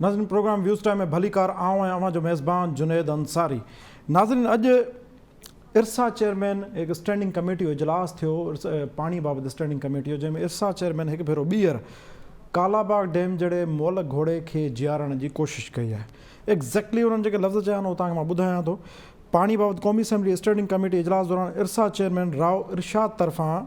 ناظرين programme waves time ۾ ڀليڪار آئون آهيان اوهان جو ميزبان جنيد انصاري. ناظرين اڄ ارسا چيئرمين هڪ اسٽينڊنگ ڪميٽي جو اجلاس ٿيو پاڻي بابت اسٽينڊنگ ڪميٽي جو جنهن ۾ ارسا چيئرمين هڪ ڀيرو ٻيهر ڪالاباغ ڊيم جهڙي مئل گهوڙي کي جيارڻ جي ڪوشش ڪئي آهي. ايگزيڪٽلي انهن جيڪي لفظ چيا آهن اهو توهان کي مان ٻڌايان ٿو. پاڻي بابت قومي اسيمبلي اسٽينڊنگ ڪميٽي اجلاس دوران ارسا چيئرمين رائو ارشاد طرفان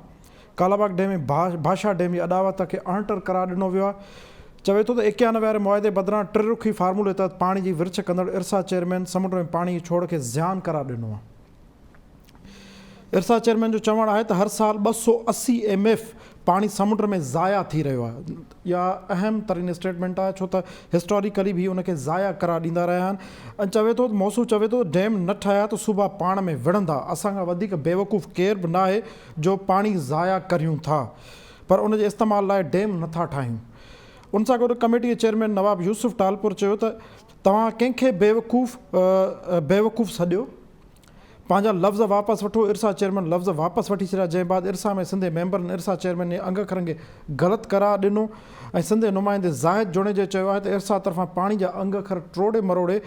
ڪالاباغ ڊيم ۽ ڀاشا ڊيم جي اڏاوت کي اڻٽر قرار ڏنو ويو آهي. چوي ٿو ته 91 واري معاهدي بدران ٽه رخي فارمولي تحت پاڻي جي ورڇ ڪندڙ ارسا چيئرمين سمنڊ ۾ پاڻي جي ڇوڙ کي زيان قرار ڏنو آهي. ارسا چيئرمين جو چوڻ آهي ته هر سال 280 ايم ايف پاڻي سمنڊ ۾ ضايع ٿي رهيو آهي. اها اهم ترين اسٽيٽمينٽ آهي ڇو ته هسٽاريڪلي به ان کي ضايع قرار ڏيندا رهيا آهن ۽ چوي ٿو ته موصوف چوي ٿو ته ڊيم نه ٺاهيا ته صوبا پاڻ ۾ وڙهندا اسان کان وڌيڪ بيوقوف ڪير به ناهي جو پاڻي ضايع ڪريون ٿا پر ان جي استعمال لاء ڊيم نه ٿا ٺاهيون. ان سان گڏ ڪميٽي جي چيئرمين نواب يوسف ٽالپر چيو ته توهان ڪنهن کي بيوقوف بيوقوف سڏيو پنهنجا لفظ واپس وٺو، ارسا چيئرمين لفظ واپس وٺي ڇڏيا جنهن بعد ارسا ۾ سنڌي ميمبرن ارسا چيئرمين جي انگ اکرن کي غلط قرار ڏنو ۽ سنڌي نمائندي زاهد جوڻيجي چيو آهي ته ارسا طرفان پاڻي جا انگ اکر ٽوڙي مروڙي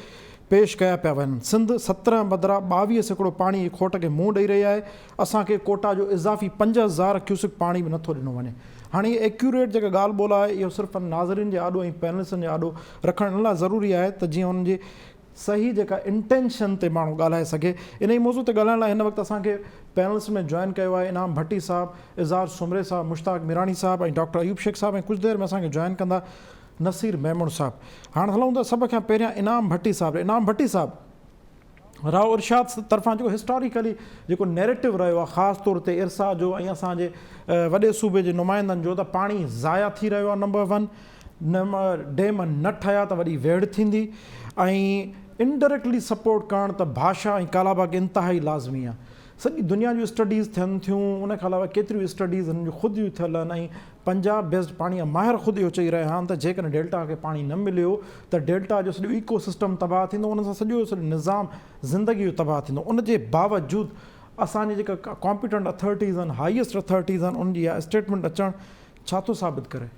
پيش ڪيا پيا وڃن، سنڌ 17 بدران 22% پاڻي جي کوٽ کي منهن ڏئي رهي آهي، اسان کي ڪوٽا جو اضافي 5000 ڪيوسڪ پاڻي به نٿو ڏنو وڃي. هاڻي هي ايڪيوريٽ جيڪا ڳالهه ٻولهه آهي اهو صرف ناظرين جي آڏو ۽ پينلسٽن جي آڏو رکڻ ان لاء ضروري آهي ته جيئن انهن جي صحيح جيڪا انٽينشن تي ماڻهو ڳالهائي سگهي. انهي موضوع تي ڳالهائڻ لاء هن وقت اسان کي پينلسٽ ۾ جوائن ڪيو آهي انعام ڀٽي صاحب، اظهار سومري صاحب، مشتاق ميراڻي صاحب ۽ ڊاڪٽر ايوب شيخ صاحب ۽ ڪجهه دير ۾ اسان کي جوائن ڪندا نصير ميمڻ صاحب. هاڻ هلون ٿا سڀ کان پهريان انعام ڀٽي صاحب ڏي. انعام ڀٽي صاحب! رائو ارشاد طرفان جيڪو هسٽاريڪلي جيڪو نيريٽو رهيو آهي خاص طور تي ارسا جو ۽ اسان جي وڏي صوبي جي نمائندن جو ته پاڻي ضايع ٿي رهيو آهي نمبر ون ڊيم نه ٺهيا ته وڏي ويڙهه ٿيندي ۽ انڊائريڪٽلي سپورٽ ڪرڻ ته ڀاشا ۽ ڪالاباغ انتهائي لازمي آهي سڄي دنيا جون اسٽڊيز ٿين ٿيون ان کان علاوه ڪيتريون اسٽڊيز هنن جون خود جون ٿيل آهن ۽ پنجاب بيسڊ پاڻي جا ماهر خود اهو چئي رهيا آهن ته جيڪڏهن ڊيلٽا کي پاڻي نه مليو ته ڊيلٽا جو سڄو ايڪو سسٽم تباهه ٿيندو ان سان سڄو سڄو نظام زندگي جو تباهه ٿيندو ان جي باوجود اسان جي جيڪا ڪامپيٽنٽ اٿارٽيز آهن هائيسٽ اٿارٽيز آهن ان جي اها اسٽيٽمينٽ اچڻ ڇا ٿو ثابت ڪري؟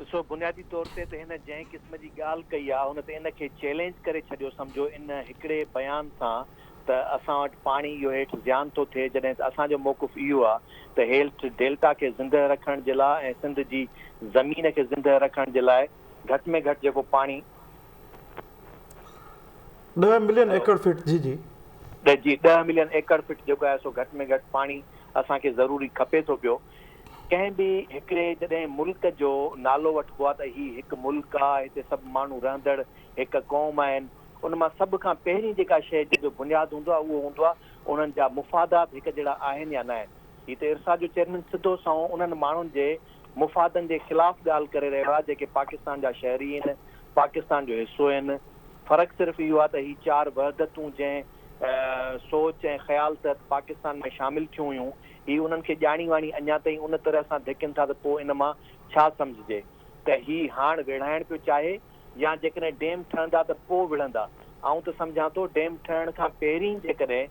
ڏسو بنيادي طور تي ته هن جنهن قسم جي ڳالهه ڪئي آهي ان ته ان کي چئلينج ڪري ڇڏيو سمجهو ان هڪڙي بيان سان ته اسان وٽ پاڻي اهو هيٺ زيان ٿو ٿئي جڏهن ته اسان جو موقف اهو آهي ته هيٺ ڊيلٽا کي زندهه رکڻ جي لاء ۽ سنڌ جي زمين کي زندهه رکڻ جي لاء گهٽ ۾ گهٽ جيڪو پاڻي 10 ملين ايڪڙ فٽ جي جي. جي 10 ملين ايڪڙ فٽ جيڪو آهي سو گهٽ ۾ گهٽ پاڻي اسان کي ضروري کپي ٿو پيو. ڪنهن به هڪڙي جڏهن ملڪ جو نالو وٺبو آهي ته هي هڪ ملڪ آهي هتي سڀ ماڻهو رهندڙ هڪ قوم آهن ان مان سڀ کان پهرين جيڪا شيء جنهن جو بنياد هوندو آهي اهو هوندو آهي انهن جا مفادات هڪ جهڙا آهن يا ناهن. هي ته ارسا جو چيئرمين سڌو سنئون انهن ماڻهن جي مفادن جي خلاف ڳالهه ڪري رهيو آهي جيڪي پاڪستان جا شهري آهن، پاڪستان جو حصو آهن. فرق صرف اهو آهي ته هي چار وحدتون جنهن سوچ ۽ خيال تحت پاڪستان ۾ شامل ٿيون هيون، هي انهن کي ڄاڻي واڻي اڃا تائين ان طرح سان ڌڪين ٿا ته پوء ان مان ڇا سمجهجي ته هي هاڻ ويڙهائڻ پيو چاهي يا جيڪڏهن ڊيم ٺهندا ته پوء وڙهندا. آئون ته سمجهان ٿو ڊيم ٺهڻ کان پهرين جيڪڏهن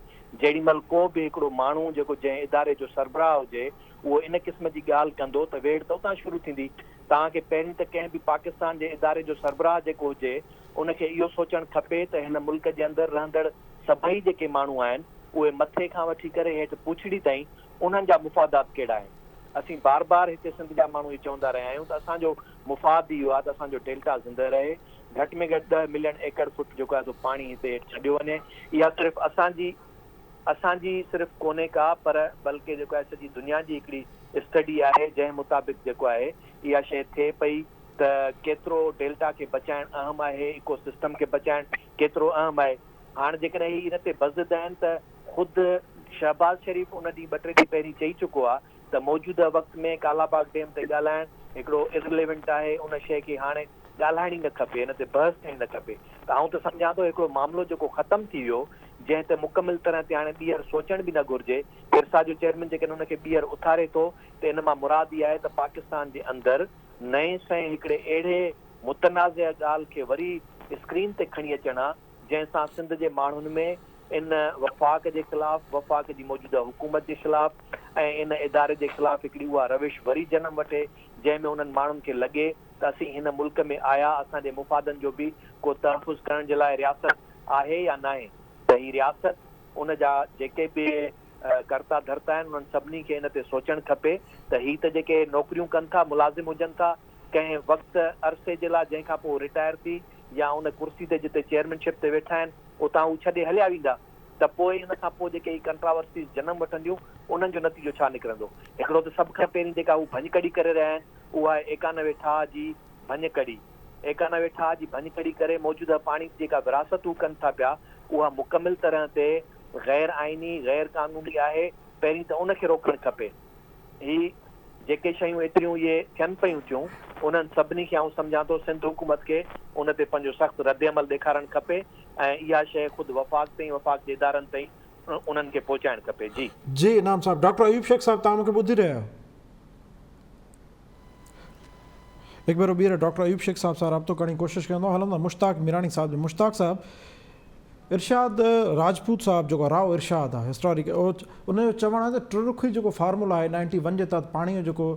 جهڙي مهل ڪو به هڪڙو ماڻهو جيڪو جنهن اداري جو سربراهه هجي اهو ان قسم جي ڳالهه ڪندو ته ويڙهه ته اتان شروع ٿيندي. توهان کي پهرين ته ڪنهن به پاڪستان جي اداري جو سربراهه جيڪو هجي ان کي اهو سوچڻ کپي ته هن ملڪ جي اندر رهندڙ سڀئي جيڪي ماڻهو آهن اهي مٿي کان وٺي ڪري هيٺ پوڇڙي تائين انهن جا مفادات ڪهڙا آهن. اسين بار بار هتي سنڌ جا ماڻهو اهي چوندا رهيا آهيون ته اسان جو مفاد اهو آهي ته اسان جو ڊيلٽا زندهه رهي، گهٽ ۾ گهٽ 10 ملين ايڪڙ فٽ جيڪو آهي سو پاڻي هتي هيٺ ڇڏيو وڃي. اها صرف اسان جي اسان جي صرف ڪونهي ڪا پر بلڪه جيڪو آهي سڄي دنيا جي هڪڙي اسٽڊي آهي جنهن مطابق جيڪو آهي اها شيء ٿئي پئي ته ڪيترو ڊيلٽا کي بچائڻ اهم آهي، ايڪو سسٽم کي بچائڻ ڪيترو اهم آهي. هاڻ جيڪڏهن هي ان تي بضد آهن ته خود شهباز شريف ان ڏينهن ٻه ٽي ڏينهن پهرين چئي چڪو آهي ته موجوده وقت ۾ ڪالاباغ ڊيم تي ڳالهائڻ هڪڙو Irrelevant آهي، ان شيء کي هاڻي ڳالهائڻ ئي نه کپي، ان تي بحث ٿيڻ نه کپي ته آئون ته سمجهان ٿو هڪڙو معاملو جيڪو ختم ٿي ويو جنهن تي مڪمل طرح تي هاڻي ٻيهر سوچڻ به نه گهرجي، ارسا جو چيئرمين جيڪڏهن ان کي ٻيهر اٿاري ٿو ته ان مان مراد اها آهي ته پاڪستان جي اندر نئين سئين هڪڙي اهڙي متنازعه ڳالهه کي وري اسڪرين تي کڻي اچڻ آ جنهن سان سنڌ جي ماڻهن ۾ ان وفاق جي خلاف، وفاق جي موجوده حڪومت جي خلاف ۽ ان اداري جي خلاف هڪڙي اها روش وري جنم وٺي جنهن ۾ انهن ماڻهن کي لڳي ته اسين هن ملڪ ۾ آيا اسان جي مفادن جو به ڪو تحفظ ڪرڻ جي لاء رياست آهي يا ناهي ته هي رياست ان جا جيڪي به ڪرتا ڌرتا آهن انهن سڀني کي ان تي سوچڻ کپي ته هي ته جيڪي نوڪريون ڪن ٿا ملازم هجن ٿا ڪنهن وقت عرصي جي لاء جنهن کان پوء رٽائر ٿي يا ان ڪرسي تي جتي چيئرمين شپ تي ويٺا آهن اتان هو ڇڏي هليا ويندا ته پوء ان کان پوء جيڪي هي ڪنٽراورسيز جنم وٺنديون انهن جو نتيجو ڇا نڪرندو؟ هڪڙو ته سڀ کان پهرين جيڪا هو ڀڃڪڙي ڪري رهيا آهن اها آهي 91 ٺاهه جي ڀڃڪڙي. 91 ٺاهه جي ڀڃڪڙي ڪري موجوده پاڻي جي جيڪا ورهاست هو ڪن ٿا پيا اها مڪمل طرح تي غير آئيني، غير قانوني آهي، پهرين ته ان کي روڪڻ کپي. هي جيڪي شيون ايتريون اهي ٿين پيون ٿيون انهن سڀني کي آئون سمجهان ٿو سنڌ حڪومت کي ان تي پنهنجو سخت ردعمل ڏيکارڻ کپي ۽ اها شيء خود وفاق تائين وفاق جي ادارن تائين انهن کي پهچائڻ کپي. جي. جي انعام صاحب. ڊاڪٽر ايوب شيخ صاحب توهان مون کي ٻڌي رهيا آهيو؟ هڪ ڀيرو ٻيهر ڊاڪٽر ايوب شيخ صاحب سان رابطو ڪرڻ جي ڪوشش ڪيان ٿو. هلندا مشتاق ميراڻي صاحب جو. مشتاق صاحب ارشاد راجپوت صاحب جيڪو راء ارشاد آهي هسٽاريڪ ان جو چوڻ آهي ته ٽرخي جيڪو فارمولا آهي نائنٽي ون جي تحت پاڻي جو جيڪو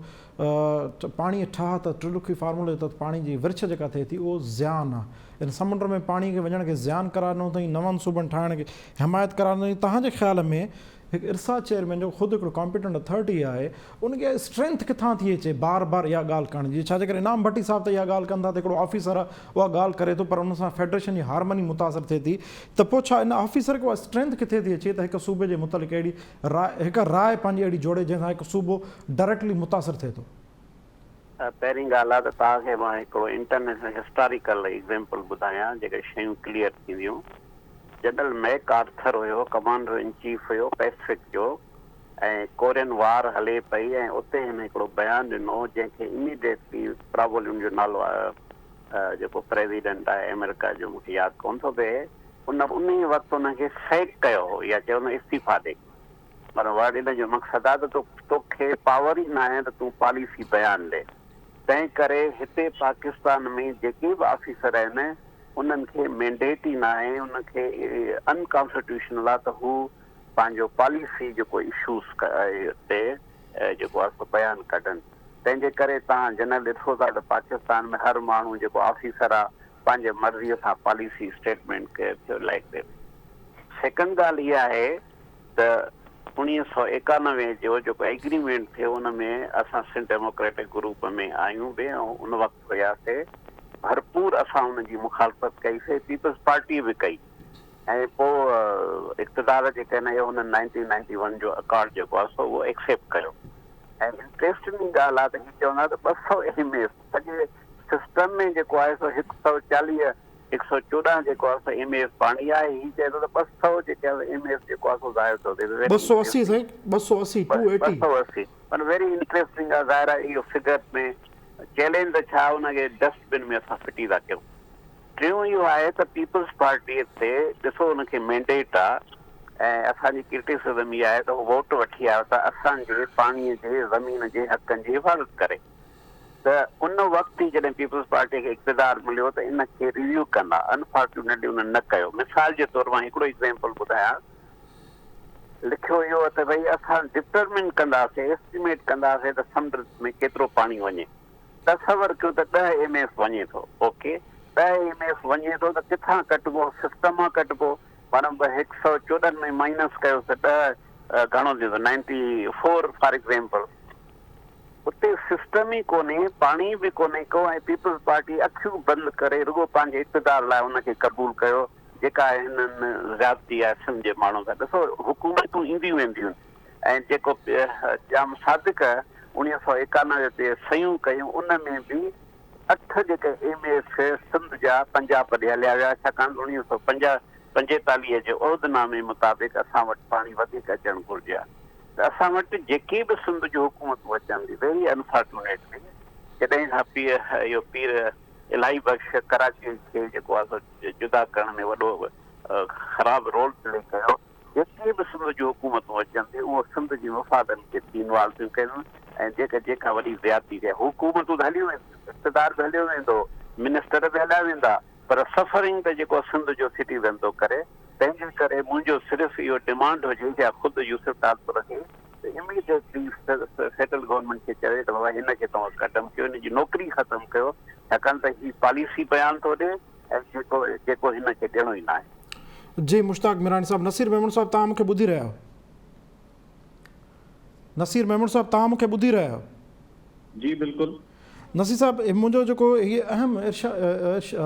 پاڻي ٺاهه ته ٽرخي فارمولي جي تحت پاڻي جي ورڇ جيڪا ٿئي ٿي اهو زيان آهي ان سمنڊ ۾ پاڻي کي وڃڻ کي زيان قرار ڏنو اٿئي نون صوبن ٺاهڻ کي حمايت قرار ڏنو اٿئي تهان جي خيال ۾ هڪ ارسا چيئرمين جيڪو خود هڪڙو ڪامپيٽنٽ اٿارٽي آهي ان کي اها اسٽرينٿ ڪٿان ٿي اچي بار بار اها ڳالهه ڪرڻ جي ڇا جي ڪري انعام ڀٽي صاحب ته اها ڳالهه ڪن ٿا ته هڪڙو آفيسر آهي اها ڳالهه ڪري ٿو پر ان سان فيڊريشن جي هارمني متاثر ٿئي ٿي ته پوء ڇا ان آفيسر کي اها اسٽرينٿ ڪٿي ٿي اچي ته هڪ صوبي جي متعلق اهڙي راء هڪ راء پنهنجي اهڙي جوڙي جنهن سان هڪ صوبو ڊائريڪٽلي متاثر ٿئي ٿو. پهرين ڳالهه آهي ته توهان کي مان هڪڙو انٽرنيشنل هسٽاريڪل ايگزيمپل ٻڌايان جيڪي شيون ڪليئر ٿينديون. General make Arthur have commander in chief have Pacific جو ۽ ڪورين وار هلي پئي ۽ اتي هن هڪڙو بيان ڏنو جنهن کي اميڊيٽلي پرابولي ان جو نالو جيڪو پريزيڊنٽ آهي آمريڪا جو مون کي ياد ڪونه ٿو پئي ان انهي وقت ان کي سيڪ ڪيو هو يا چيو نه استعيفا ڏي پر ورڊ ان جو مقصد آهي ته توکي پاور ئي ناهي ته تون پاليسي بيان ڏي تنهن ڪري هتي پاڪستان ۾ جيڪي به آفيسر آهن انهن کي مينڊيٽ ئي ناهي انهن کي ان ڪانسٽيٽيوشنل آهي ته هو پنهنجو پاليسي جيڪو اشوز تي جيڪو آهي سو بيان ڪڍن تنهن جي ڪري توهان جنرل ڏسو ٿا ته پاڪستان ۾ هر ماڻهو جيڪو آفيسر آهي پنهنجي مرضي سان پاليسي اسٽيٽمينٽ ٿيو لائڪ ڏي سيڪنڊ ڳالهه اها آهي ته 1991 جو جيڪو ايگريمينٽ ٿيو ان ۾ اسان سنڌ ڊيموڪريٽڪ گروپ ۾ آهيون به ۽ ان وقت هياسي ڀرپور اسان ان جي مخالفت ڪئي سي پيپلز پارٽي به ڪئي ۽ پوء اقتدار جي ڪنهن اهو هنن نائنٽين نائنٽي ون جو اڪارڊ جيڪو آهي سو اهو ايڪسيپٽ ڪيو ۽ انٽريسٽنگ ڳالهه آهي ته هي چوندا ته 200 ايم ايس سڄي سسٽم ۾ جيڪو آهي سو 140 114 جيڪو آهي سو ايم ايف پاڻي آهي هي چئي ٿو ته 200 جيڪي آهي ايم ايف جيڪو آهي سو ظاهر ٿو ٿئي 280 سائين 280 ٽو ايٽي 280 پر ويري انٽريسٽنگ آهي ظاهر آهي اهو فگر ۾ چئلينج ته ڇا ان کي ڊسٽ بن ۾ اسان ڦٽي ٿا ڪيون ٽيون اهو آهي ته پيپلز پارٽي تي ڏسو ان کي مينڊيٽ آهي ۽ اسان جي ڪرٽيسزم اها آهي ته هو ووٽ وٺي آيو ته اسان جي پاڻي جي زمين جي حقن جي حفاظت ڪري ته ان وقت ئي جڏهن پيپلز پارٽي کي اقتدار مليو ته ان کي ريويو ڪندا، انفارچونيٽلي انهن نه ڪيو. مثال جي طور مان هڪڙو ايگزيمپل ٻڌايان، لکيو ويو ته ڀئي اسان ڊٽرمن ڪنداسين، ايسٽيميٽ ڪنداسين ته سمنڊ ۾ ڪيترو پاڻي وڃي. تصور ڪيو ته ڏهه ايم ايف وڃي ٿو، اوڪي ڏهه ايم ايف وڃي ٿو ته ڪٿان ڪٽبو، سسٽم مان ڪٽبو، معنيٰ 114 ۾ مائنس ڪيوس ته ڏهه گهڻو ٿيندو، نائنٽي فور فار ايگزيمپل. اتي سسٽم ئي ڪونهي، پاڻي به ڪونهي ڪو ۽ پيپلز پارٽي اکيون بند ڪري رڳو پنهنجي اقتدار لاء ان کي قبول ڪيو جيڪا هنن زيادتي آهي سنڌ جي ماڻهن سان. ڏسو حڪومتون اينديون وينديون آهن ۽ جيڪو ڄام صادق 1991 تي صحيحون ڪيون ان ۾ به اٺ جيڪي ايم ايس سنڌ جا پنجاب ڏي هليا ويا ڇاڪاڻ ته 1945 جي عهدنامي مطابق اسان وٽ پاڻي وڌيڪ اچڻ گهرجي ها. ته اسان وٽ جيڪي به سنڌ جون حڪومتون اچن ٿيون ويري انفارچونيٽلي جڏهن کان پير اهو پير الاهي بخش ڪراچي کي جيڪو آهي سو جدا ڪرڻ ۾ وڏو خراب رول پلي ڪيو جيڪي به سنڌ جون حڪومتون اچن ٿيون اهو سنڌ جي مفادن کي انوالو ٿيون ڪن ۽ جيڪا جيڪا وڏي زيادتي ٿئي حڪومتون ته هليون وينديون اقتدار به هليو ويندو منسٽر به هليا ويندا پر سفرنگ ته جيڪو سنڌ جو سٽيزن ٿو ڪري تنهن جي ڪري منهنجو صرف اهو ڊمانڊ هجي يا خود يوسف ٽالپر کي ته اميڊيٽلي فيڊرل گورنمينٽ کي چوي ته بابا هن کي توهان ڪڊم ڪيو هن جي نوڪري ختم ڪيو ڇاڪاڻ ته هي پاليسي بيان ٿو ڏي ۽ جيڪو جيڪو هن کي ڏيڻو ئي ناهي. جي مشتاق ميراڻي صاحب نصير ميمڻ صاحب توهان مون کي ٻڌي رهيا آهيو نصير ميمڻ صاحب توهان مون کي ٻڌي رهيا آهيو. جي بلڪل. نصير صاحب منهنجو جيڪو هي اهم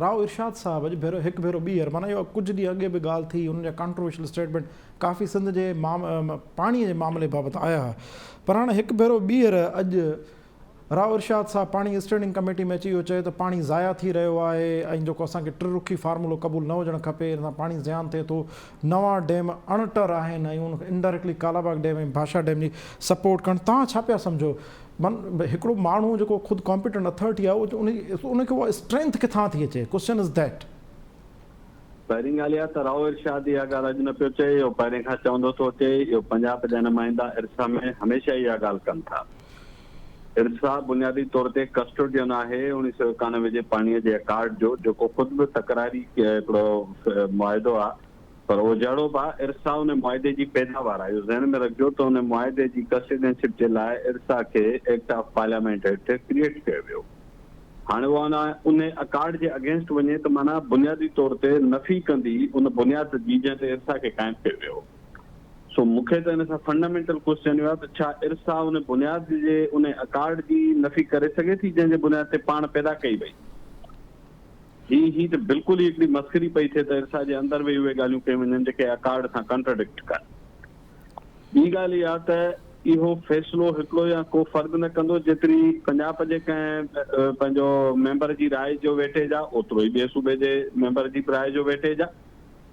راء ارشاد صاحب اڄ ڀيرو هڪ ڀيرو ٻيهر معنيٰ اهو ڪجهه ڏينهن اڳي به ڳالهه ٿي هن جا ڪانٽروورشل اسٽيٽمينٽ ڪافي سنڌ جي پاڻي جي معاملي بابت آيا هئا پر هاڻي هڪ ڀيرو ٻيهر اڄ راء ارشاد صاحب پاڻي اسٽينڊنگ ڪميٽي ۾ اچي اهو چيو ته پاڻي ضايع ٿي رهيو آهي ۽ جيڪو اسان کي ٽه رخي فارمولو قبول نه هجڻ کپي ان سان پاڻي زيان ٿئي ٿو نوان ڊيم اڻٽر آهن ۽ ان انڊائريڪٽلي ڪالاباغ ڊيم ۽ ڀاشا ڊيم جي سپورٽ ڪرڻ توهان ڇا پيا سمجهو من هڪڙو ماڻهو جيڪو خود ڪامپيٽنٽ اٿارٽي آهي ان کي اها اسٽرينٿ ڪٿان ٿي اچي ڪوسچن is that. پهرين ڳالهه اها ته رائو ارشاد اها ڳالهه اڄ نه پيو چئي، اهو پهرين کان چوندو ٿو اچي، اهو پنجاب جا نمائندا ارسا ۾ هميشه اها ڳالهه ڪن ٿا. ارسا بنيادي طور تي ڪسٽوڊين آهي اوڻيهه سئو ايڪانوي جي پاڻيء جي اڪارڊ جو، جيڪو خود به تڪراري هڪڙو معاهدو آهي. پر اهو جهڙو به آهي، ارسا ان معاهدي جي پيداوار آهي. اهو ذهن ۾ رکجو ته ان معاهدي جي ڪسٽيڊينشپ جي لاء ارسا کي ايڪٽ آف پارليامينٽ هيٺ ڪريئيٽ ڪيو ويو. هاڻي اها ان اڪارڊ جي اگينسٽ وڃي ته معنيٰ بنيادي طور تي نفي ڪندي ان بنياد جي جنهن تي ارسا کي قائم ڪيو ويو هو. سو مون کي ته ان سان فنڊامينٽل ڪوئسچن اهو آهي ته ڇا ارسا ان بنياد جي ان اڪارڊ جي نفي ڪري سگهي ٿي جنهن جي بنياد تي پاڻ پيدا ڪئي وئي؟ هي هي ته بلڪل ئي هڪڙي مسخري پئي ٿئي ته ارسا جي اندر ويهي اهي ڳالهيون ڪيون وڃن جيڪي اڪارڊ سان ڪنٽرڊڪٽ ڪن. ٻي ڳالهه اها ته اهو فيصلو هڪڙو يا ڪو فرد نه ڪندو جيتري پنجاب جي ڪنهن پنهنجو ميمبر جي راء جو ويٽيج آ اوترو ئي ٻئي صوبي جي ميمبر جي به راء جو ويٽيج آ.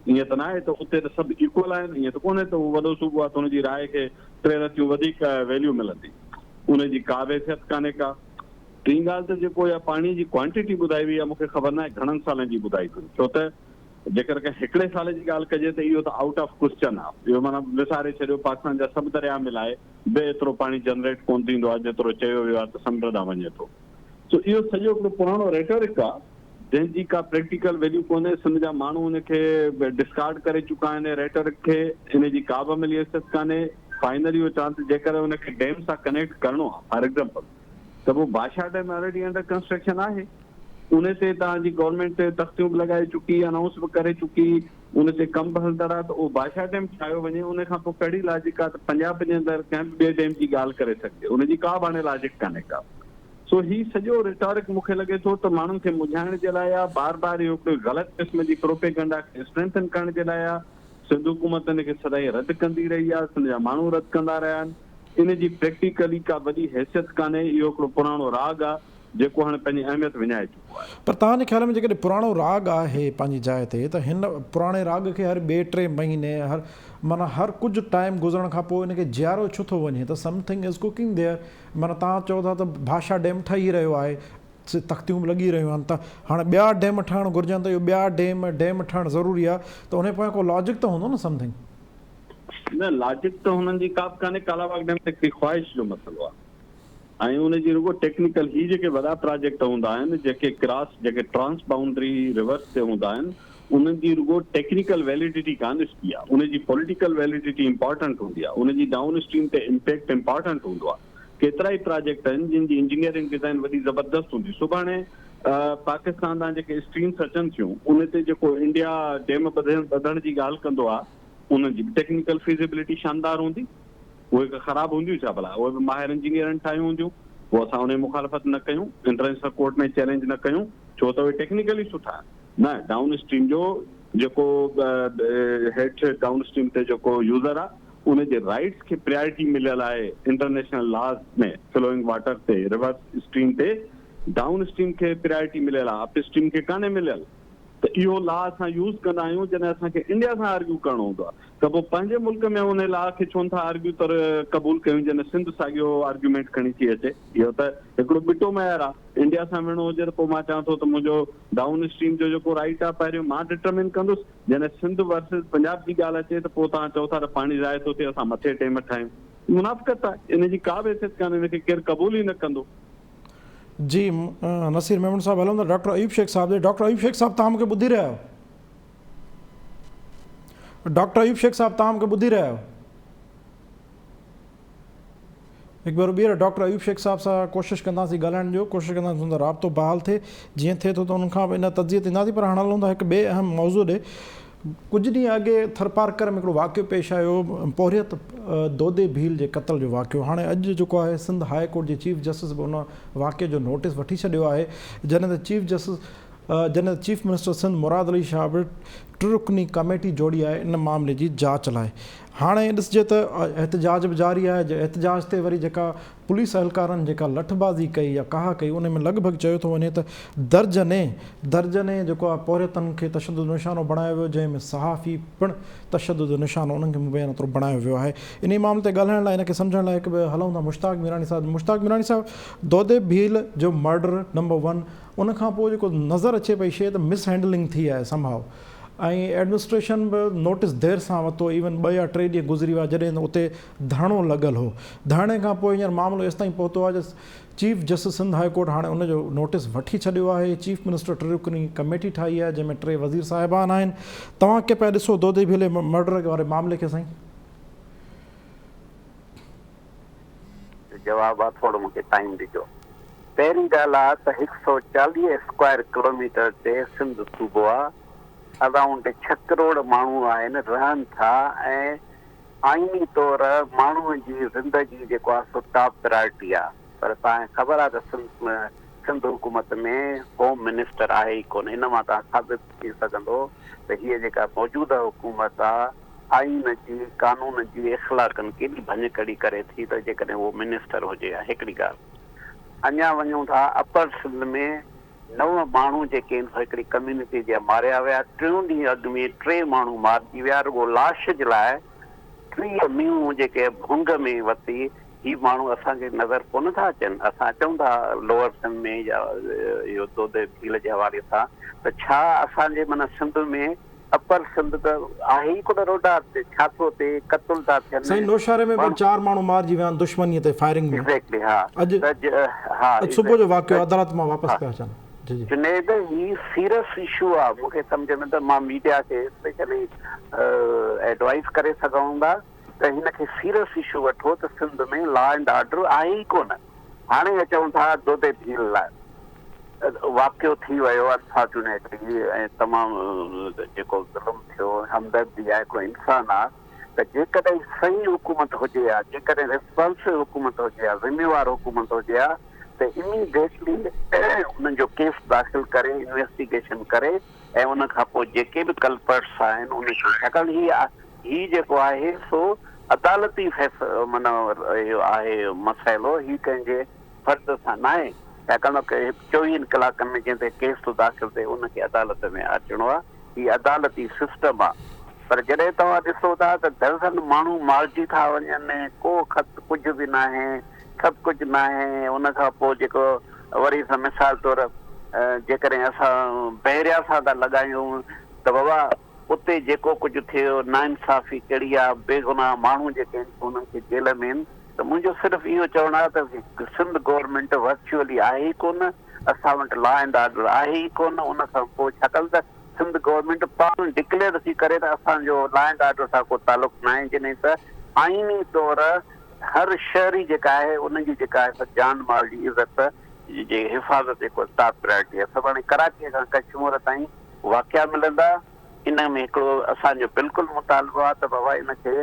ائين ته ناهي ته اتي ته سڀ ايڪول آهن ائين ته ڪونهي ته هو وڏو صوبو آ ته ان جي راء کي ٽي رتيون وڌيڪ ويليو ملندي. ان جي ڪا به حيثيت ڪانهي ڪا. ٽين ڳالهه ته جيڪو اها پاڻي جي ڪوانٽيٽي ٻڌائي وئي اها مون کي خبر ناهي گهڻن سالن جي ٻڌائي اٿن ڇو ته جيڪر ڪنهن هڪڙي سال جي ڳالهه ڪجي ته اهو ته آئوٽ آف ڪوسچن آهي اهو معنيٰ وساري ڇڏيو پاڪستان جا سڀ درياء ملائي به ايترو پاڻي جنريٽ ڪونه ٿيندو آهي جيترو چيو ويو آهي ته سمنڊ ڏانهن وڃي ٿو سو اهو سڄو هڪڙو پراڻو ريٽورڪ آهي جنهن جي ڪا پريڪٽيڪل ويليو ڪونهي سنڌ جا ماڻهو ان کي ڊسڪارڊ ڪري چڪا آهن ريٽورڪ کي ان جي ڪا به عملي حيثيت ڪانهي فائنلي اهو چوان ته جيڪر ان کي ڊيم سان ڪنيڪٽ ڪرڻو آهي فار ايگزامپل ته پوء بادشاهه ڊيم آلريڊي انڊر ڪنسٽرڪشن آهي ان تي توهان جي گورنمينٽ تختيون به لڳائي چڪي انائونس به ڪري چڪي ان تي ڪم به هلندڙ آهي ته اهو بادشاهه ڊيم ٺاهيو وڃي ان کان پوء ڪهڙي لاجڪ آهي ته پنجاب جي اندر ڪنهن به ٻئي ڊيم جي ڳالهه ڪري سگهجي ان جي ڪا به هاڻي لاجڪ ڪانهي ڪا سو هي سڄو ريٽارڪ مون کي لڳي ٿو ته ماڻهن کي مجهائڻ جي لاء آهي بار بار اهو هڪڙو غلط قسم جي پروپيگنڊا کي اسٽرينٿن ڪرڻ جي لاء آهي سنڌ حڪومت ان کي سدائين رد ڪندي رهي آهي سنڌ جا ماڻهو رد ڪندا رهيا آهن ان جي پريڪٽيڪلي ڪا وڏي حيثيت ڪانهي، اهو هڪڙو پراڻو راڳ آ، جيڪو هاڻي پنهنجي اهميت وڃائي چڪو آهي. پر توهان جي خيال ۾ جيڪڏهن پراڻو راڳ آهي پنهنجي جاء تي ته هن پراڻي راڳ کي هر ٻئي ٽي مهيني هر معنيٰ هر ڪجهه ٽائيم گذرڻ کان پوء ان کي جياريو ڇو ٿو وڃي ته سم ٿنگ is cooking there معنيٰ توهان چئو ٿا ته ڀاشا ڊيم ٺهي رهيو آهي تختيون به لڳي رهيون آهن ته هاڻي ٻيا ڊيم ٺهڻ گهرجن ته اهو ٻيا ڊيم ڊيم ٺهڻ ضروري آهي ته ان جي پويان ڪو لاجڪ ته هوندو نه سم ٿنگ. نه لاجڪ ته هنن جي ڪا به ڪانهي ڪالاباغ ڊيم ته هڪڙي خواهش جو مسئلو آهي ۽ ان جي رڳو ٽيڪنيڪل هي جيڪي وڏا پراجيڪٽ هوندا آهن جيڪي ڪراس جيڪي ٽرانس بائونڊري رورس تي هوندا آهن انهن جي رڳو ٽيڪنيڪل ويليڊٽي ڪانه ڏسبي آهي ان جي پوليٽيڪل ويليڊٽي امپارٽنٽ هوندي آهي ان جي ڊائون اسٽريم تي امپيڪٽ امپارٽنٽ هوندو آهي ڪيترائي پراجيڪٽ آهن جن جي انجنيئرنگ ڊزائن وڏي زبردست هوندي سڀاڻي پاڪستان ڏانهن جيڪي اسٽريمس اچن ٿيون ان تي جيڪو انڊيا ڊيم ٻڌڻ جي ڳالهه ڪندو آهي انهن جي به ٽيڪنيڪل فيزيبلٽي شاندار هوندي. اهي ڪا خراب هونديون ڇا ڀلا؟ اهي به ماهر انجنيئرن ٺاهيون هونديون. پوء اسان انهي مخالفت نه ڪيون، انٽرنيشنل ڪورٽ ۾ چئلينج نه ڪيون، ڇو ته اهي ٽيڪنيڪلي سٺا آهن. نه ڊائون اسٽريم جو جيڪو هيٺ ڊائون اسٽريم تي جيڪو يوزر آهي ان جي رائيٽس کي پريارٽي مليل آهي انٽرنيشنل لاز ۾ فلوئنگ واٽر تي ريورس اسٽريم تي ڊائون اسٽريم کي پريارٽي مليل آهي اپ اسٽريم کي ڪانهي مليل. ته اهو لا اسان يوز ڪندا آهيون جڏهن اسان کي انڊيا سان آرگيو ڪرڻو هوندو آهي ته پوء پنهنجي ملڪ ۾ ان لا کي ڇو نٿا آرگيو طور قبول ڪيون جڏهن سنڌ ساڳيو آرگيومينٽ کڻي ٿي اچي اهو ته هڪڙو ٻٽو معيار آهي انڊيا سان وڙهڻو هجي ته پوء مان چوان ٿو ته منهنجو ڊائون اسٽريم جو جيڪو رائيٽ آهي پهريون مان ڊٽرمين ڪندس جڏهن سنڌ ورسز پنجاب جي ڳالهه اچي ته پوء توهان چئو ٿا ته پاڻي ضايع ٿو ٿئي اسان مٿي ڊيم ٺاهيون منافقت آهي ان جي ڪا به حيثيت ڪانهي ان کي ڪير قبول ئي نه ڪندو. جي نصير ميمڻ صاحب هلون ٿا ڊاڪٽر ايوب شيخ صاحب ڏي ڊاڪٽر ايوب شيخ صاحب توهان مونکي ٻڌي رهيا آهيو ڊاڪٽر ايوب شيخ صاحب توهان مونکي ٻڌي رهيا آهيو. هڪ ڀيرو ٻيهر ڊاڪٽر ايوب شيخ صاحب سان ڪوشش ڪنداسين ڳالهائڻ جو ڪوشش ڪنداسين سندن رابطو بحال ٿئي جيئن ٿئي ٿو ته انهن کان به ان تجزيي تي اينداسين پر هاڻ هلون ٿا هڪ ٻئي اهم موضوع ڏي ڪجهه ڏينهن اڳي ٿرپارڪر ۾ هڪڙو واقعو پيش آيو پورهيت دودي ڀيل جي قتل جو واقعو هاڻي اڄ جيڪو آهي سنڌ هاء ڪورٽ جي چيف جسٽس به ان واقعي جو نوٽيس وٺي ڇڏيو آهي جڏهن ته چيف جسٽس جڏهن ته چيف منسٽر سنڌ مراد علي شاهه به ٽه رڪني ڪميٽي جوڙي آهي ان معاملي جي جاچ لاء هاڻي ڏسجي ته احتجاج به جاري آهي، احتجاج تي وري جيڪا پوليس اهلڪارن جيڪا لٺبازي ڪئي يا ڪاهه ڪئي ان ۾ لڳ ڀڳ چيو ٿو وڃي ته درجنين درجنين جيڪو آهي پورهيتن کي تشدد جو نشانو بڻايو ويو جنهن ۾ صحافي پڻ تشدد جو نشانو انهن کي مبينا طور بڻايو ويو آهي انهي معاملي تي ڳالهائڻ لاء ان کي سمجهڻ لاء هڪ ٻئي هلون ٿا مشتاق ميراڻي صاحب مشتاق ميراڻي صاحب دودي ڀيل جو مرڊر نمبر ون ان کان پوء جيڪو نظر اچي پئي شي ته مس هينڊلنگ ٿي آهي سم هائو ۽ ايڊمنسٽريشن به نوٽس دير سان ورتو ايون ٻه يا ٽي ڏينهن گذري ويا جڏهن اتي ڌرڻو لڳل هو ڌرڻي کان پوء هينئر معاملو ايستائين پهتو آهي جو chief justice Sindh high court هاڻي ان جو نوٽس وٺي ڇڏيو آهي چيف منسٽر ٽي رڪني ڪميٽي ٺاهي آهي جنهن ۾ ٽي وزير صاحبان آهن توهان ڪي پيا ڏسو دودي ڀيلي مرڊر واري معاملي کي سائين. جو جواب آ ٿورو مونکي ٽائيم ڏجو. پهرين ڳالهه آ ته 140 اسڪوائر ڪلوميٽر تي سنڌ صوبو آ، ارائونڊ ڇهه ڪروڙ ماڻهو آهن رهن ٿا ۽ آئيني طور ماڻهو جي زندگي جيڪو آ سو ٽاپ پرائرٽي آ پر توهان کي خبر آ ته سنڌ سنڌ حڪومت ۾ هوم منسٽر آهي ئي ڪونه ان مان توهان ثابت ٿي سگهندو ته هيء جيڪا موجوده حڪومت آ آئين جي، قانون جي، اخلاقن ڪيڏي ڀڃڪڙي ڪري ٿي ته جيڪڏهن اهو منسٽر هجي ها. هڪڙي ڳالهه اڃا وڃون ٿا اپر سنڌ ۾ نو ماڻهو جيڪي آهن سو هڪڙي ڪميونٽي جا ماريا ويا، ٽيون ڏينهن اڳ ۾ ٽي ماڻهو مارجي ويا، رڳو لاش جي لاء 30 مينهون جيڪي ڀونگ ۾ وتي، هي ماڻهو اسان کي نظر ڪونه ٿا اچن، اسان اچون ٿا لوئر سنڌ ۾ يا اهو دودي ڀيل جي حوالي سان ته ڇا اسان جي معنيٰ سنڌ ۾ اپر سنڌ ته آهي ئي ڪونه روڊا تي ڇا ٿو ٿئي قتل ٿا ٿين سائين نوشهري ۾ به چار ماڻهو مارجي ويا آهن دشمني تي فائرنگ ۾ ايگزيڪٽلي ها اڄ ته ها اڄ صبح جو واقعو عدالت مان واپس پيا اچن جي جي. جنيد هي سيرس اشو آ مونکي سمجهه ۾ ته مان ميڊيا کي اسپيشلي ايڊوائيز ڪري سگهون ٿا ته هن کي سيرس اشو وٺو ته سنڌ ۾ لا اينڊ آرڊر آهي ئي ڪونه هاڻي اچون ٿا دودي ڀيل لاء واقعو ٿي ويو انفارچونيٽلي ۽ تمام جيڪو ظلم ٿيو همدردي آهي هڪڙو انسان آ ته جيڪڏهن صحيح حڪومت هجي ها جيڪڏهن ريسپانسو حڪومت هجي ها ذميوار حڪومت هجي ها ته اميڊيٽلي انهن جو ڪيس داخل ڪري انويسٽيگيشن ڪري ۽ ان کان پوء جيڪي به ڪلپرٽس آهن ان کي ڇاڪاڻ هي هي جيڪو آهي سو عدالتي فيصلو معنيٰ اهو آهي مسئلو هي ڪنهن جي فرد سان ناهي، ڇاڪاڻ ته چوويهن ڪلاڪن ۾ جنهن تي ڪيس ٿو داخل ٿئي ان کي عدالت ۾ اچڻو آهي، هي عدالتي سسٽم آهي، پر جڏهن توهان ڏسو ٿا ته درزن ماڻهو مارجي ٿا وڃن، ڪو خط ڪجهه به ناهي، سڀ ڪجهه ناهي، ان کان پوء جيڪو وري اسان مثال طور جيڪڏهن اسان بحريا سان ٿا لڳايون ته بابا اتي جيڪو ڪجهه ٿيو، ناانصافي ڪهڙي آهي، بيگناهه ماڻهو جيڪي آهن سو انهن کي جيل ۾ آهن ته منهنجو صرف اهو چوڻ آهي ته سنڌ گورنمينٽ ورچوئلي آهي ئي ڪونه، اسان وٽ لا اينڊ آرڊر آهي ئي ڪونه، ان کان پوء ڇاڪاڻ ته سنڌ گورنمينٽ پاڻ ڊڪليئر ٿي ڪري ته اسان جو لا اينڊ آرڊر سان ڪو تعلق ناهي، جڏهن ته آئيني طور هر شهري جيڪا آهي ان جي جيڪا آهي سا جان مال جي عزت جي حفاظت جيڪو ٽاپ پرائرٽي آهي، سڀاڻي ڪراچيء کان ڪشمور تائين واقعا ملندا، ان ۾ هڪڙو اسان جو بلڪل مطالبو آهي ته بابا ان کي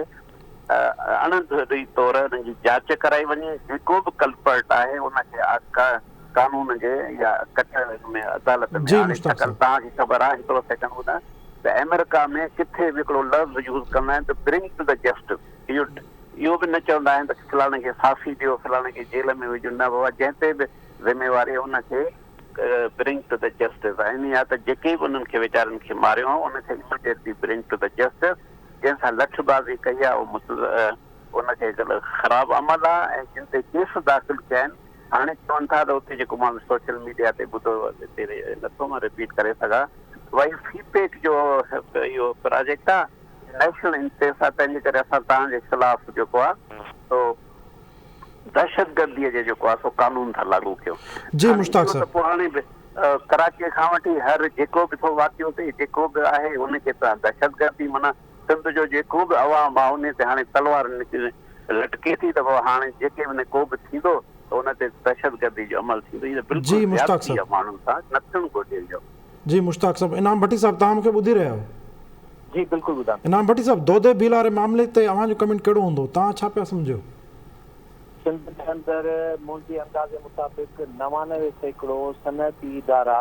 اڻ ڌري طور ان جي جاچ ڪرائي وڃي، جيڪو به ڪلپرٽ آهي ان کي قانون جي يا ڪٽهڙي ۾ عدالت ۾ جي آڻي، مشتاق ڇاڪاڻ صاحب. توهان کي خبر آهي هڪڙو سيڪنڊ ٻڌايان ته آمريڪا ۾ ڪٿي به هڪڙو لفظ يوز ڪندا آهن ته برنگ ٽو the justice اهو اهو به نه چوندا آهن ته فلاڻي کي ڦاسي ڏيو فلاڻي کي جيل ۾ وجهو نه بابا جنهن تي به ذميواري ان کي برنگ ٽو the justice آهن يا ته جيڪي به انهن کي ويچارن کي ماريو آهي ان کي immediately bring to the justice جنهن سان لٺ بازي ڪئي آهي اهو ان کي خراب عمل آهي ۽ جن تي ڪيس داخل ٿيا آهن هاڻي چون ٿا ته اتي جيڪو مان سوشل ميڊيا تي ٻڌو هتي نٿو مان رپيٽ ڪري سگهان ڀائي سي پيڪ جو اهو پراجيڪٽ آهي نيشنل انٽريسٽ آهي تنهن جي ڪري اسان توهان جي خلاف جيڪو آهي سو دهشتگرديء جي جيڪو آهي سو قانون ٿا لاڳو ڪيون. جي هاڻي مشتاق اهو ته صاحب. پوء هاڻي به ڪراچيء کان وٺي هر جيڪو به ٿو واقعو ٿئي جيڪو به آهي ان کي توهان دهشتگردي معنيٰ سنڌ جو جيڪو به عوام آهي ان تي هاڻي تلوار لٽڪي ٿي ته پوء هاڻي جيڪي به ڪو به ٿيندو ته ان تي دهشتگردي جو عمل ٿيندو. هي ته جي بلڪل مشتاق زيادتي صاحب. آهي ماڻهن سان، نه ٿيڻ گهرجي اهو. جي مشتاق صاحب. انعام ڀٽي صاحب توهان مون کي ٻڌي رهيا آهيو؟ جي بلڪل ٻڌان ٿو. انعام ڀٽي صاحب دودي ڀيل واري معاملي تي اوهان جو ڪمينٽ ڪهڙو هوندو؟ توهان ڇا پيا سمجهو؟ سنڌ جي اندر منهنجي اندازي مطابق 99% صنعتي ادارا،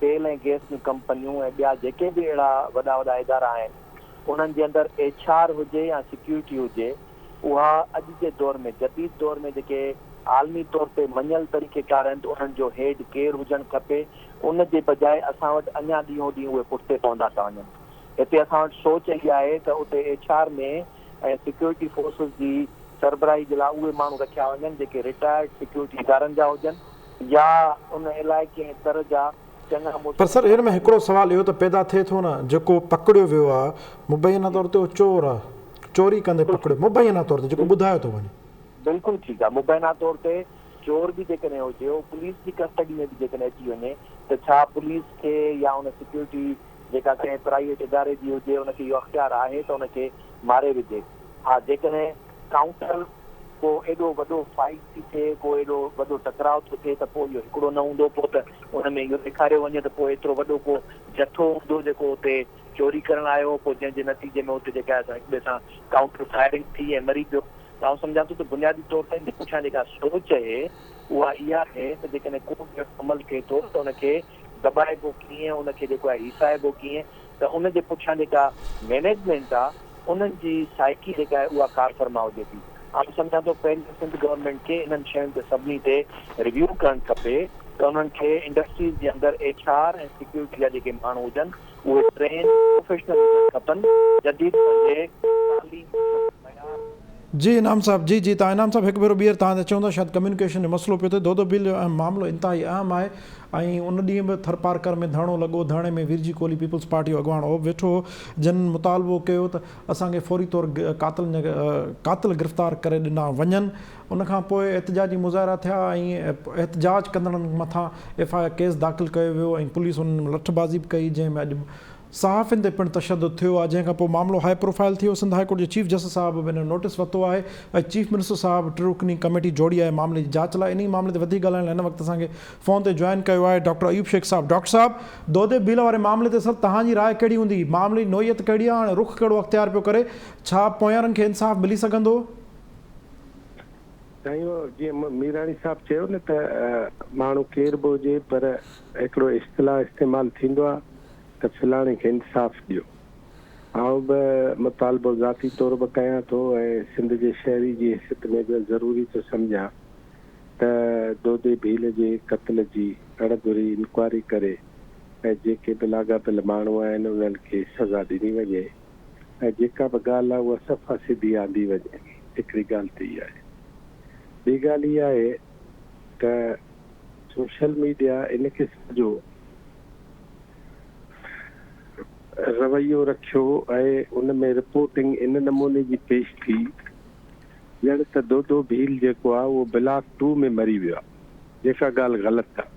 تيل ۽ گئس جون ڪمپنيون ۽ ٻيا جيڪي به اهڙا وڏا وڏا ادارا آهن انهن جي اندر ايڇ آر هجي يا سيڪيورٽي هجي اها اڄ جي دور ۾ جديد دور ۾ جيڪي عالمي طور تي مڃيل طريقيڪار آهن ته انهن جو هيڊ ڪير هجڻ کپي ان جي بجاء اسان وٽ اڃا ڏينهون ڏينهن اهي پٺتي پوندا ٿا وڃن. هتي اسان وٽ سوچ اها آهي ته اتي ايڇ آر ۾ ۽ سيڪيورٽي فورسز جي سربراهي جي لاء اهي ماڻهو رکيا وڃن جيڪي رٽائرڊ سيڪيورٽي ادارن جا هجن يا ان علائقي ۽ تر جا چڱا مڙس پر سر هن ۾ هڪڙو سوال اهو ته پيدا ٿئي ٿو نه جيڪو پڪڙيو ويو آ مبينا طور تي اهو چور آ چوري ڪندي پڪڙيو مبينا طور تي جيڪو ٻڌايو ٿو وڃي. بلڪل ٺيڪ آ مبينا طور تي چور به جيڪڏهن هجي اهو پوليس جي ڪسٽڊي ۾ به جيڪڏهن اچي وڃي ته ڇا پوليس کي يا ان سيڪيورٽي جيڪا ڪنهن پرائيويٽ اداري جي هجي ان کي اهو اختيار آهي ته ان کي ماري وجهي. ها جيڪڏهن ڪائونٽر ڪو ايڏو وڏو فائيٽ ٿي ٿئي، ڪو ايڏو وڏو ٽڪراء ٿو ٿئي ته پوء اهو هڪڙو نه هوندو، پوء ته ان ۾ اهو ڏيکاريو وڃي ته پوء ايترو وڏو ڪو جٿو هوندو جيڪو اتي چوري ڪرڻ آيو هو، پوء جنهن جي نتيجي ۾ اتي جيڪا آهي سا هڪ ٻئي سان ڪائونٽر فائرنگ ٿي ۽ مري پيو. ته آئون سمجهان ٿو ته بنيادي طور تي ان جي پٺيان جيڪا سوچ اهي اها اها آهي ته جيڪڏهن ڪو به اهڙو عمل ٿئي ٿو ته ان کي دٻائبو ڪيئن، ان کي جيڪو آهي هيسائبو ڪيئن ته ان جي پٺيان جيڪا مئنيجمينٽ آ انهن جي سائيڪي جيڪا آهي اها ڪارفرما هجي ٿي. آئون سمجهان ٿو پهرين سنڌ گورنمينٽ کي انهن شين تي سڀني تي ريويو ڪرڻ کپي ته انهن کي انڊسٽريز جي اندر ايڇ آر ۽ سيڪيورٽي جا جيڪي ماڻهو هجن اهي ٽرينڊ پروفيشنل هجڻ کپن جديد پنهنجي تعليم معيار. جي انعام صاحب جي جي تان انعام صاحب هڪ ڀيرو ٻيهر توهان تي اچون ٿا شايد ڪميونيڪيشن جو مسئلو پيو ٿئي دودو ڀيل جو اهم معاملو انتهائي اهم آهي ۽ ان ڏينهن به ٿرپارڪر ۾ ڌرڻو لڳو ڌرڻي ۾ ويرجي ڪولهي پيپلز پارٽي جو اڳواڻ اهو به ويٺو هو جن مطالبو ڪيو ته اسان کي فوري طور قاتلن جا قاتل گرفتار ڪري ڏنا وڃن ان کان پوء احتجاجي مظاهرا ٿيا ۽ احتجاج ڪندڙن مٿان ايف I R case داخل ڪيو ويو ۽ پوليس انهن ۾ لٺبازي به ڪئي جنهن ۾ اڄ صحافين تي پڻ تشدد ٿيو آهي جنهن کان پوء معاملو هاء پروفائل ٿي ويو، سنڌ هاء ڪورٽ جي چيف جسٽس صاحب به ان جو نوٽيس ورتو آهي ۽ چيف منسٽر صاحب ٽي رڪني ڪميٽي جوڙي آهي معاملي جي جاچ لاء انهي معاملي تي وڌيڪ ڳالهائڻ لاء هن وقت اسان کي فون تي جوائن ڪيو آهي ڊاڪٽر ايوب شيخ صاحب ڊاڪٽر صاحب دودي ڀيل واري معاملي تي سر توهان جي راء ڪهڙي هوندي معاملي جي نوعيت ڪهڙي آهي هاڻي رخ ڪهڙو اختيار پيو ڪري ڇا پويارن کي انصاف ملي سگهندو؟ سائين اهو جيئن ميراڻي صاحب چيو نه ته ماڻهو ڪير به هجي پر هڪڙو اصطلاح استعمال ٿيندو آهي ته فلاڻي کي انصاف ڏيو. آئون به مطالبو ذاتي طور به ڪيان ٿو ۽ سنڌ جي شهري جي حيثيت ۾ به ضروري ٿو سمجهان ته دودي ڀيل جي قتل جي اڻ ڌري انڪوائري ڪري ۽ جيڪي به لاڳاپيل ماڻهو آهن انهن کي سزا ڏني وڃي ۽ جيڪا به ڳالهه آهي اها صفا سڌي آندي وڃي. هڪڙي ڳالهه ته اها آهي. ٻي ڳالهه اها آهي ته سوشل ميڊيا ان قسم جو رويو رکيو ۽ ان ۾ رپورٽنگ ان نموني جي پيش ٿي ڄڻ ته دودو ڀيل جيڪو آهي اهو بلاڪ ٽو ۾ مري ويو آهي جيڪا ڳالهه غلط آهي.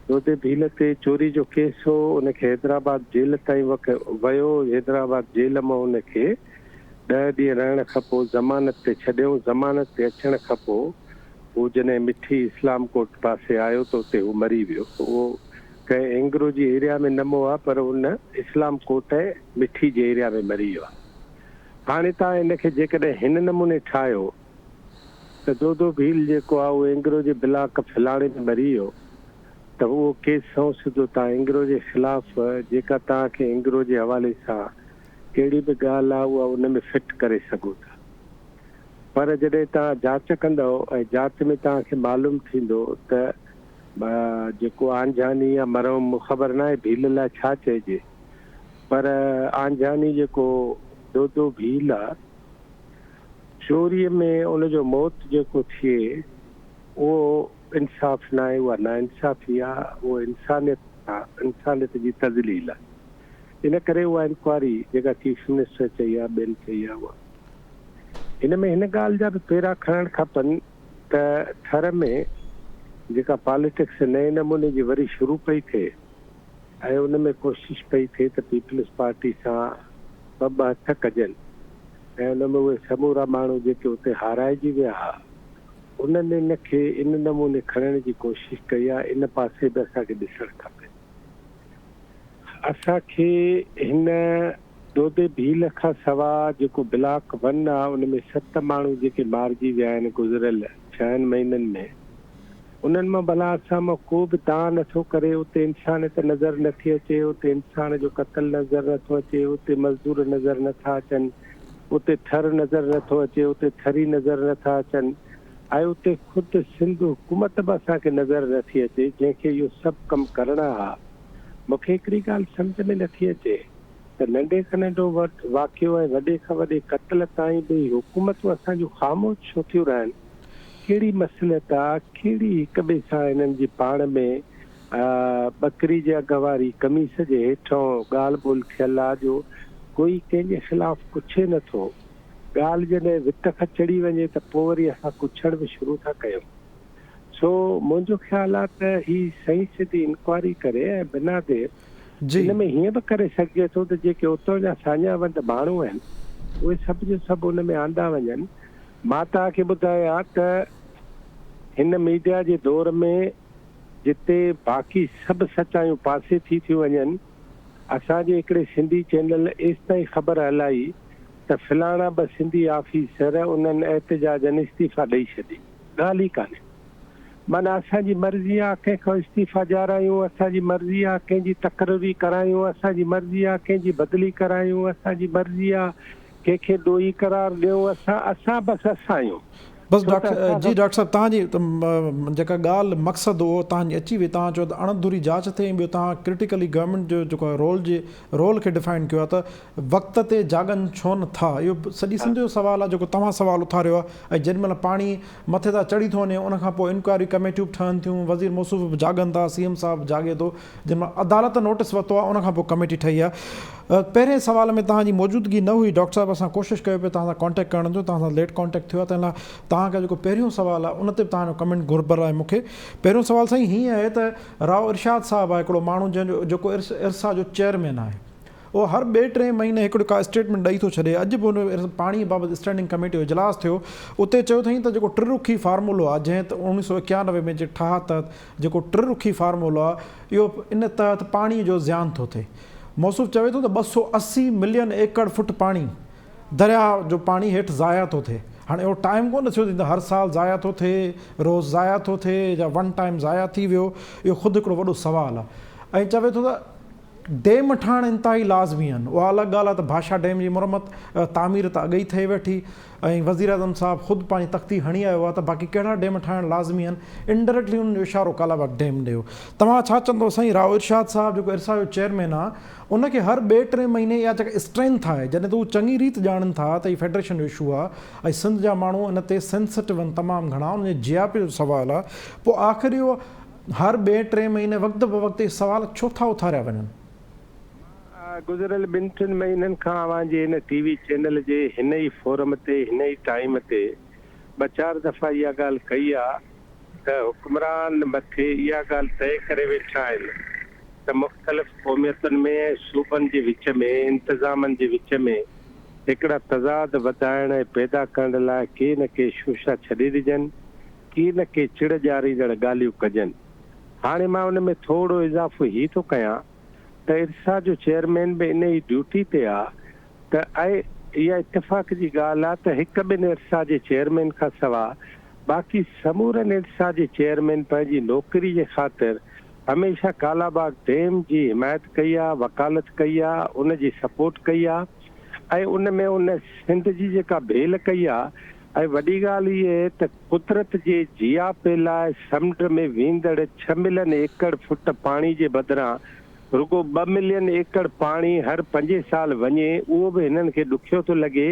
دودي ڀيل تي چوري جو ڪيس هو ان کي حيدرآباد جيل تائين ويو حيدرآباد جيل مان ان کي ڏهه ڏينهن رهڻ کانپوء ضمانت تي ڇڏيائون ضمانت تي اچڻ کانپوء هو جڏهن مٺي اسلام ڪوٽ پاسي آيو ته اتي هو مري ويو. اهو ڪنهن اينگرو جي ايريا ۾ نه مئو آهي پر ان اسلام ڪوٽ ۽ مٺي جي ايريا ۾ مري ويو آهي. هاڻي توهان ان کي جيڪڏهن هن نموني ٺاهيو ته دودو ڀيل جيڪو آهي اهو اينگرو جي بلاڪ فلاڻي ۾ مري ويو ته اهو ڪيس سنئون سڌو توهان اينگرو جي خلاف جيڪا توهان کي اينگرو جي حوالي سان ڪهڙي به ڳالهه آهي اها ان ۾ فٽ ڪري سگهو ٿا. پر جڏهن توهان جاچ ڪندؤ ۽ جاچ ۾ توهان کي معلوم ٿيندو ته جيڪو آنجهاني يا مرحوم مون خبر ناهي ڀيل لاء ڇا چئجي پر آنجهاني جيڪو دودو ڀيل آ چوري ۾ ان جو موت جيڪو ٿئي اهو انصاف ناهي اها ناانصافي آ اهو انسانيت انسانيت جي تذليل آ ان ڪري اها انڪوائري جيڪا چيف منسٽر چئي آ ٻين چئي آ اها هن ۾ هن ڳالهه جا به پيرا کڻڻ کپن ته ٿر ۾ جيڪا پاليٽڪس نئين نموني جي وري شروع پئي ٿئي ۽ ان ۾ ڪوشش پئي ٿئي ته پيپلز پارٽي سان ٻه ٻه هٿ ڪجن ۽ ان ۾ اهي سمورا ماڻهو جيڪي اتي هارائجي ويا ها، انهن ان کي ان نموني کڻڻ جي ڪوشش ڪئي آهي، ان پاسي به اسان کي ڏسڻ کپي. اسان کي هن دودي ڀيل کان سوا جيڪو بلاڪ ون آ ان ۾ ست ماڻهو جيڪي مارجي ويا آهن گذريل ڇهن مهينن ۾ انهن مان ڀلا اسان مان ڪو به دانهن نٿو ڪري اتي انسانيت نظر نٿي اچي اتي انسان جو قتل نظر نٿو اچي اتي مزدور نظر نٿا اچن اتي ٿر نظر نٿو اچي اتي ٿري نظر نٿا اچن ۽ اتي خود سنڌ حڪومت به اسان کي نظر نٿي اچي جنهن کي اهو سڀ ڪم ڪرڻا ها. مون کي هڪڙي ڳالهه سمجهه ۾ نٿي اچي ته ننڍي کان ننڍو واقعو ۽ وڏي کان وڏي قتل تائين به هي حڪومتون اسان جون خاموش ڇو ٿيون رهن؟ ڪهڙي مصلحت آ، ڪهڙي هڪ ٻئي سان هنن جي پاڻ ۾ ٻڪري جي اگهه واري قميص جي هيٺئون ڳالهه ٻولهه ٿيل آ جو ڪوئي ڪنهن جي خلاف ڪڇي نٿو. ڳالهه جڏهن وت کان چڙهي وڃي ته پوء وري اسان ڪڇڻ به شروع ٿا ڪيون. سو منهنجو خيال آ ته هي صحيح سڌي انڪوائري ڪري ۽ بنا دير ان ۾ هيئن به ڪري سگهجي ٿو ته جيڪي اتان جا ساڃاهه وند ماڻهو آهن اهي سڀ جو سڀ ان ۾ آندا وڃن. مان توهان کي ٻڌايان ته هن ميڊيا جي دور ۾ جتي باقي سڀ سچايون پاسي ٿي ٿيون وڃن اسان جي هڪڙي سنڌي چينل ايستائين خبر هلائي ته فلاڻا ٻه سنڌي آفيسر انهن احتجاجن استعيفا ڏئي ڇڏي. ڳالهه ئي ڪانهي. معنيٰ اسان جي مرضي آ ڪنهن کان استعيفا ڏيارايون، اسان جي مرضي آ ڪنهن جي تقرري ڪرايون، اسان جي مرضي آ ڪنهن جي بدلي ڪرايون، اسان جي مرضي آ ڪنهن کي ڏوهي قرار ڏيون، اسان اسان بس اسان آهيون. بس ڇو ته ڊاڪٽر اسان جي کان. ڊاڪٽر صاحب توهان جي جيڪا ڳالهه مقصد اهو توهان جي اچي وئي توهان چيو ته اڻ ڌري جاچ ٿئي ۽ ٻيو توهان ڪرٽيڪلي گورنمينٽ جو جيڪو آهي رول جي رول کي ڊفائن ڪيو آهي ته وقت تي جاڳن ڇو نه ٿا؟ اهو سڄي سنڌ جو سوال آهي جيڪو توهان سوال اٿاريو آهي ۽ جيڏي مهل پاڻي مٿي تان چڙهي ٿو وڃي ان کان پوء انڪوائري ڪميٽيون به ٺهن ٿيون وزير موصوف به جاڳن ٿا سي ايم صاحب به جاڳي ٿو جنهن مهل عدالت نوٽس ورتو آهي ان کان پوء ڪميٽي ٺهي آهي پهرين سوال ۾ توهان جي موجودگي نه هئي ڊاڪٽر صاحب اسان ڪوشش ڪيو پئي توهان سان ڪانٽيڪٽ ڪرڻ جو توهان سان ليٽ ڪانٽيڪٽ ٿيو آهي تنهن لاء توهان کان جيڪو پهريون سوال آهي ان تي به توهان جو ڪمينٽ گهربل آهي مون کي پهريون سوال سائين هيئن آهي ته رائو ارشاد صاحب آهي هڪڙو ماڻهو جنهن جو جيڪو ارسا جو چيئرمين آهي اهو هر ٻئي ٽئين مهيني هڪڙي ڪا اسٽيٽمينٽ ڏئي ٿو ڇڏي. اڄ به ان پاڻي بابت اسٽينڊنگ ڪميٽي جو اجلاس ٿيو، اتي چيو اٿائين ته جيڪو ٽه رخي فارمولو آهي، جنهن 1991 ۾ جي ٺاهه تحت جيڪو ٽه رخي فارمولو آهي، اهو ان تحت پاڻي جو زيان ٿو ٿئي. موصوف چوي ٿو ته 280 ملين ايڪڙ فٽ پاڻي درياهه جو پاڻي هيٺ ضايع ٿو ٿئي. هاڻي اهو ٽائيم ڪونه ڏسيو ٿي ته هر سال ضايع ٿو ٿئي، روز ضايع ٿو ٿئي يا ون ٽائيم ضايع ٿي ويو، اهو خود هڪڙو وڏو سوال آهي ۽ چوي ٿو ته ڊيم ٺاهڻ انتهائي لازمي آهن. اها الڳ ڳالهه آهي ته ڀاشا ڊيم جي مرمت، تعمير ته اڳ ئي ٿئي ويٺي ۽ وزيراعظم صاحب خود پنهنجي تختي هڻي آيو آهي ته باقي ڪهڙا ڊيم ٺاهڻ لازمي آهن، انڊائريڪٽلي انهن جو اشارو ڪالاباغ ڊيم ڏي هو. توهان ڇا چوندو سائين رائو ارشاد صاحب جيڪو ارسا جو چيئرمين آهي ان کي هر ٻئي ٽئين مهيني اها جيڪا اسٽرينٿ آهي جڏهن ته هو چڱي ريت ڄاڻن ٿا ته هي فيڊريشن جو اشو آهي ۽ سنڌ جا ماڻهو ان تي سينسٽو آهن تمام گهڻا انهن جي جياپي جو سوال آهي پوء آخر اهو هر ٻئي ٽئين مهيني وقت به وقت اهي سوال ڇو ٿا اٿاريا وڃن؟ مان گذريل ٻن ٽن مهينن کان اوهان جي هن ٽي وي چينل جي هن ئي فورم تي هن ئي ٽائيم تي ٻه چار دفعا اها ڳالهه ڪئي آ ته حڪمران مٿي اها ڳالهه طئي ڪري ويٺا آهن ته مختلف قوميتن ۾ ۽ صوبن جي وچ ۾ انتظامن جي وچ ۾ هڪڙا تضاد وڌائڻ ۽ پيدا ڪرڻ لاء ڪي نه ڪي شوشا ڇڏي ڏجن ڪي نه ڪي چڙ ڏياريندڙ ڳالهيون ڪجن. هاڻي مان ان ۾ ٿورڙو اضافو هي ٿو ڪيان ته ارسا جو چيئرمين به ان ئي ڊيوٽي تي آ ته ۽ اها اتفاق جي ڳالهه آ ته هڪ ٻن ارسا جي چيئرمين کان سوا باقي سمورن ارسا جي چيئرمين پنهنجي نوڪري جي خاطر هميشه ڪالاباغ ڊيم جي حمايت ڪئي آ، وڪالت ڪئي آ، ان جي سپورٽ ڪئي آ ۽ ان ۾ ان سنڌ جي جيڪا ڀيل ڪئي آ ۽ وڏي ڳالهه هيء ته قدرت جي جياپي لاء سمنڊ ۾ ويندڙ ڇهه ملين ايڪڙ فٽ پاڻي جي بدران رڳو ٻه ملين ايڪڙ پاڻي هر پنجين سال وڃي اهو به هنن کي ڏکيو ٿو لڳي.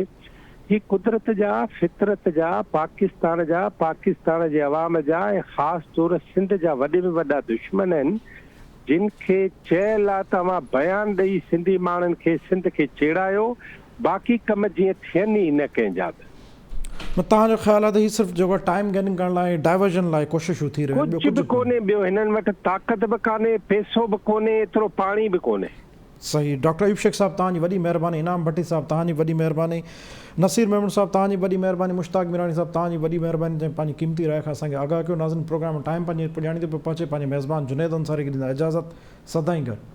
هي قدرت جا، فطرت جا، پاڪستان جا، پاڪستان جي عوام جا ۽ خاص طور سنڌ جا وڏي ۾ وڏا دشمن آهن جن کي چيل آ ته اوهان بيان ڏئي سنڌي ماڻهن کي سنڌ کي چيڙايو باقي ڪم جيئن ٿين ئي نه ڪنهن جا به. مطلب توهان جو خيال آهي ته هي صرف جيڪو ٽائيم گيننگ ڪرڻ لاء ۽ ڊائيورجن لاء ڪوششون ٿي رهيون آهن ٻيو ڪجهه به ڪجهه ڪونهي ٻيو هنن وٽ طاقت به ڪانهي پيسو به ڪونهي ايترو پاڻي به ڪونهي. صحيح ڊاڪٽر ايوب شيخ صاحب توهان جي وڏي مهرباني انعام ڀٽي صاحب توهان جي وڏي مهرباني نصير ميمڻ صاحب توهان جي وڏي مهرباني مشتاق ميراڻي صاحب توهان جي وڏي مهرباني جنهن پنهنجي قيمتي راء کان اسان کي آگاهه ڪيو ناظرين پروگرام ٽائيم پنهنجي پڄاڻي تي پيو پهچي پنهنجي ميزبان جنيد انصاري کي ڏيندا اجازت سدائين گڏ.